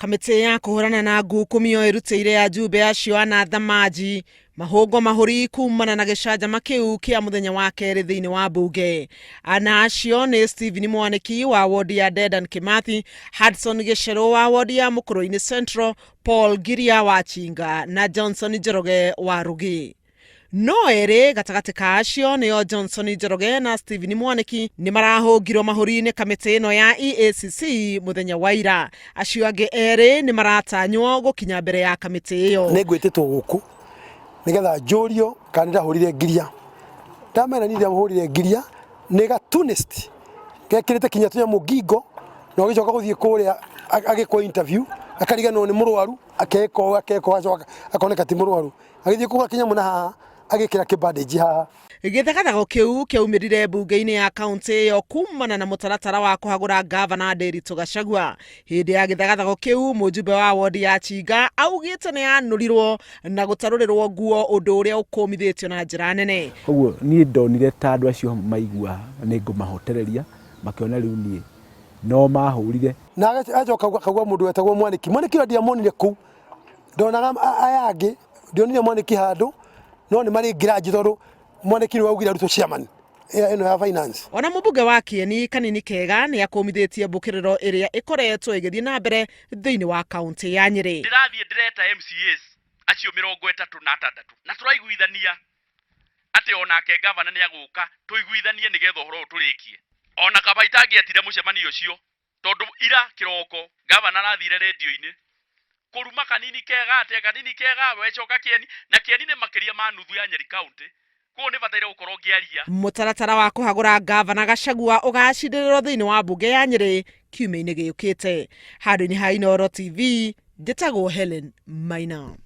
Kamĩtĩ ya kũhũrana na ngukumio ĩrutĩire ajumbe acio ana thamaji mahũngo mahũri kumana na gĩcanjama kĩu kĩa mũthenya wa kerĩ thĩinĩ wa mbunge. Ana acio nĩ Stephen Mwaniki wa wodi ya Dedan Kimathi, Hudson Gĩcerũ wa wodi ya Mũkũrũ-inĩ Central, Paul Ngiria wa Chinga na Johnson Njoroge wa Rũgi. No erĩ gatagatĩ ka acio nĩo Johnson Njoroge na Stephen Mwaniki nĩ marahũngirwo mahũri nĩ kamĩtĩ ĩno ya EACC mũthenya wa ira. Acio angĩ erĩ nĩ maratanywo gũkinya mbere ya kamĩtĩ ĩyo. Nĩ ngwĩtĩtwo gũkũ nĩgetha njũrio kana nĩ ndahũrire ngiria. Ndamera niĩ ndiahũrire ngiria, nĩ gatunist gekĩrĩte kinya tũnyamũ ngingo na ũgĩcoka gũthiĩ kũrĩa agĩkwo interview akariganĩrwo nĩ mũrwaru akeka ũũ akeka ũũ acoka akoneka ti mũrwaru. Agĩthiĩ kũgũra kĩnyamũ na haha agĩkĩra kĩbandĩnji haha. Gĩthagathago kĩu kĩaumĩrire mbunge-inĩ ya kauntĩ ĩyo kumana na mũtaratara wa kũhagũra ngavana Ndiritu Gachagua. Hĩndĩ ya gĩthagathago kĩu, mũjumbe wa wondi ya Chinga augĩte nĩ anũrirwo na gũtarũrĩrwo nguo ũndũ ũrĩa ũkũmithĩtio na njĩra nene. Koguo niĩ ndonire ta andũ acio maigua nĩ ngũmahotereria, makĩona rĩu niĩ no mahũrire. Na agacoka akauga mũndũ wetagwo Mwanĩki. Mwanĩki ũrĩa ndiamuonire kũu. Ndonaga aya angĩ, ndionire Mwanĩki handũ, no nĩ marĩ ngiraji tondũ Mwanĩki nĩwe waugire arutwo chairman ĩno ya finance. Ona mũmbunge wa Kieni Kanini Kega nĩ akũmithĩtie mbũkĩrĩro ĩrĩa ĩkoretwo ĩgĩthiĩ na mbere thĩinĩ wa kaũntĩ ya Nyĩrĩ. Ndĩrathiĩ ndĩreta MCAs acio 36 na tũraiguithania atĩ onake ngavana nĩ agũka tũiguithanie nĩgetha ũhoro ũyũ tũrĩkie. Ona kaba itangĩetire mũcemanio ũcio Tondũ ira kĩroko gavana arathire rĩndiũ-inĩ kũruma kanini kega atĩa kanini kega wecoka Kĩeni na Kĩeni nĩ makĩria ma nuthu ya Nyeri County koguo nĩ bataire gũkorwo ngĩaria. Mũtaratara wa kũhagũra ngavana Gachagua ũgacindĩrĩrwo thĩinĩ wa mbunge ya Nyĩrĩ kiumia-inĩ gĩũkĩte. Handũ-inĩ ha Inooro TV, njĩtagwo Hellen Maina.